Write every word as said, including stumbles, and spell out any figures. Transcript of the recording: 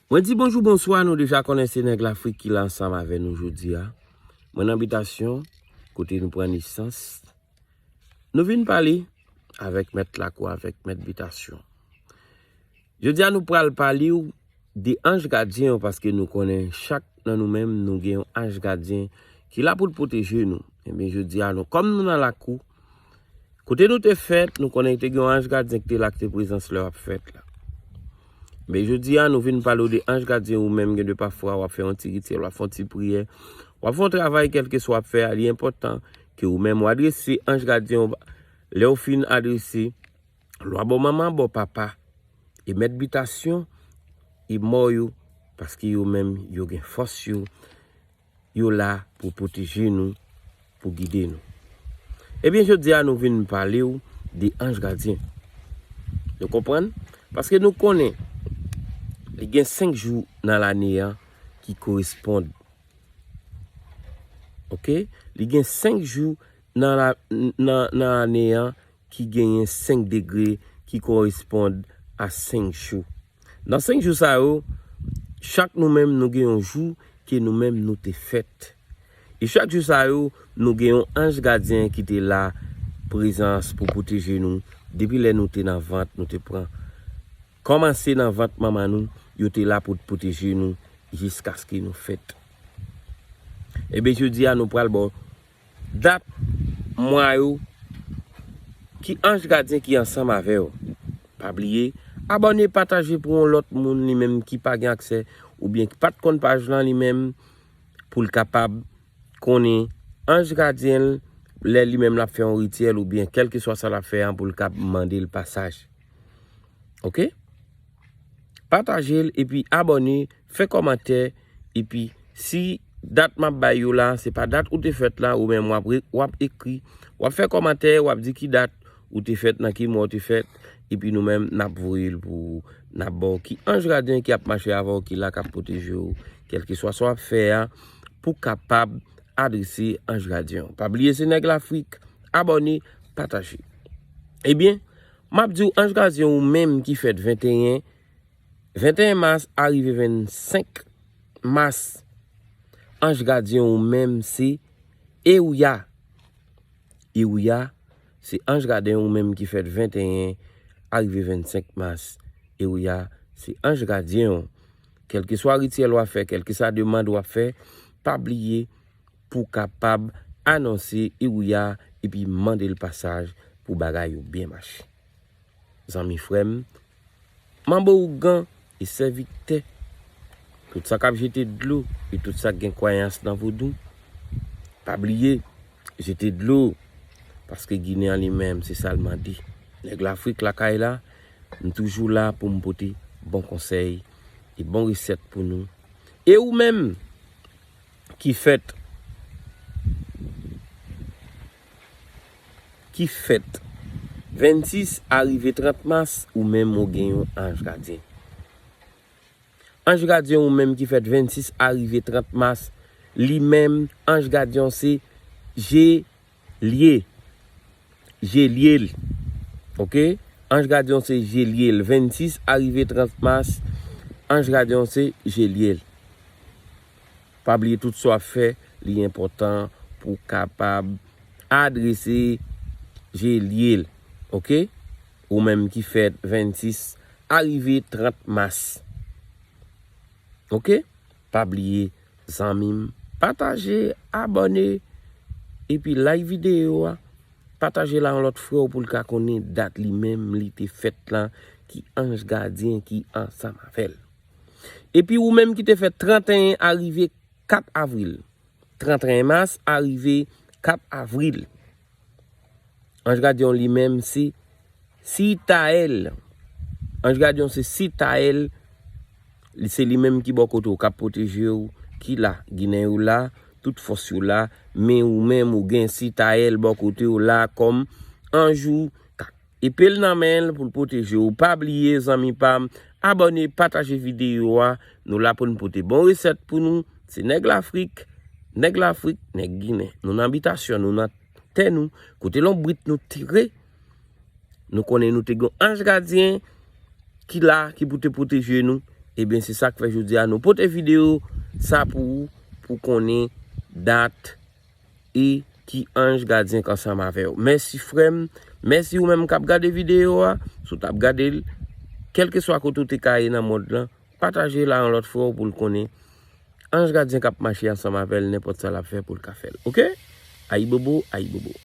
Mwen di bonjou, bonswa, nou deja konnen se Nèg Lafrik ki la ansanm avè nou jodi a. Mwen nan bitasyon, kote nou pran nesans. Nou vin pale avèk mèt lakou, avèk mèt bitasyon. Jodi a nou pral pale w de anj gadyen yo, paske nou konnen chak nan nou menm nou gen yon anj gadyen ki la pou l pwoteje nou. Ebyen jodi a nou, kòm nou nan lakou, kote nou te fèt, nou konnen te gen yon anj gadyen ki te la, ki te prezans lè w ap fèt la. Men jodi a nou vin pale w de anj gadyen ou menm, gen de pafwa w ap fè yon ti rityèl, w ap fè yon ti priyè, w ap fè yon travay, kèlkeswa w ap fè a, li enpòtan ke ou menm w adrese anj gadyen w. Lè w fin adrese, lwa bò manman, bò papa, e mèt bitasyon, e mò yo, paske yo menm yo gen fòs yo, yo la pou pwoteje nou, pou gide nou. Ebyen jodi a nou vin pale w de anj gadyen. Nou konprann? Paske nou konnen li gen senk jou nan lane an ki koresponn. Oke? Li gen senk jou nan la, nan, nan ane an ki genyen senk degre ki koresponn a senk jou. Nan senk jou sa yo, chak nou menm nou gen yon jou ke nou menm nou te fèt. E chak jou sa yo, nou gen yon anj gadyen ki te la, prezans pou pwoteje nou. Depi lè nou te nan vant, nou te pran, kòmanse nan vant manman nou, yo te la pou pwoteje nou jiskaske nou fèt. Ebyen jodi a nou pral ba w dat, mwa yo, ki anj gadyen ki ansanm avè w. Pa bliye, abòne, pataje pou yon lòt moun li menm ki pa gen aksè oubyen ki pa t konn paj lan li menm, pou l kapab konnen anj gadyen l lè li menm l ap fè yon rityèl oubyen kèlkeswa sa l ap fè an, pou l kab mande l pasaj. Oke? Pataje l epi abòne, fè kòmantè, epi si dat m ap bay yo la, se pa dat ou te fèt la, ou menm w ap re-, w ap ekri, w ap fè kòmantè, w ap di ki dat ou te fèt, nan ki mwa w te fèt, epi nou menm n ap voye l pou ou, n ap ba w ki anj gadyen ki ap mache avè w, ki la k ap pwoteje w, kèlkeswa sa w ap fè a, pou kapab adrese anj gadyen w. Pa bliye se Nèg Lafrik, abòne, pataje. Ebyen, m ap di w anj gadyen ou menm ki fèt venteyen, venteyen mas arive vennsenk mas, anj gadyen ou menm se Ewouya. Ewouya, se anj gadyen ou menm ki fèt venteyen arive vennsenk mas. Ewouya, se anj gadyen w. Kèlkeswa rityèl w ap fè, kèlkeswa demann w ap fè, pa bliye pou kapab anonse Ewouya epi mande l pasaj pou bagay yo byen mache. Zanmi, frè m, manbo, ougan e sèvitè, tout sa k ap jete dlo e tout sa k gen kwayans nan vodou, pa bliye, jete dlo, paske Ginen an li menm, se sa l mande. Nèg Lafrik lakay la, m toujou la pou m pote bon konsèy e bon resèt pou nou. E ou menm, ki fèt, ki fèt vennsis arive trant mas, ou menm ou gen yon anj gadyen. Anj gadyen ou menm ki fèt vennsis arive trant mas, li menm, anj gadyen w se Jelye. Jelyèl. Oke? Anj gadyen w se Jelyèl. Vennsis arive trant mas, anj gadyen w se Jelyèl. Pa bliye tout sa w ap fè, li enpòtan pou w kapab adrese Jelyèl. Oke? Ou menm ki fèt vennsis arive trant mas. Oke? Pa bliye, zanmi m, pataje, abòne, epi like videyo a. Pataje la yon lòt frè w pou l ka konnen dat li menm li te fèt la, ki anj gadyen ki ansanm avè l. Epi ou menm ki te fèt tranteyen arive kat avril. Tranteyen mas arive kat avril. Anj gadyen w li menm se Sitayèl. Anj gadyen w se Sitayèl. Li se li menm ki bò kote w, k ap pwoteje w, ki la. Ginen yo la, tout fòs yo la, men ou menm ou gen Sitayèl bò kote w la kòm anj ou. Epe l nan men l pou l pwoteje w. Pa bliye, zanmi pa m, abòne, pataje videyo a. Nou la pou n pote bon resèt pou nou. Se Nèg Lafrik, Nèg Lafrik, Nèg Ginen. Nou nan bitasyon, nou nan tè nou, kote lonbrit nou tire, nou konnen nou te gen yon anj gadyen ki la, ki pou te pwoteje nou. Ebyen, se sa k fè jodi a nou pote videyo sa pou ou, pou konnen dat e ki anj gadyen k ansanm avè w. Mèsi frè m, mèsi ou menm k ap gade videyo a, si w t ap gade l, kèlkeswa kote w te ka ye nan mond lan, pataje l a yon lòt frè w pou l konnen anj gadyen k ap mache ansanm avè l, nenpòt sa l ap fè pou l ka fè l. Oke? Ayibobo, ayibobo.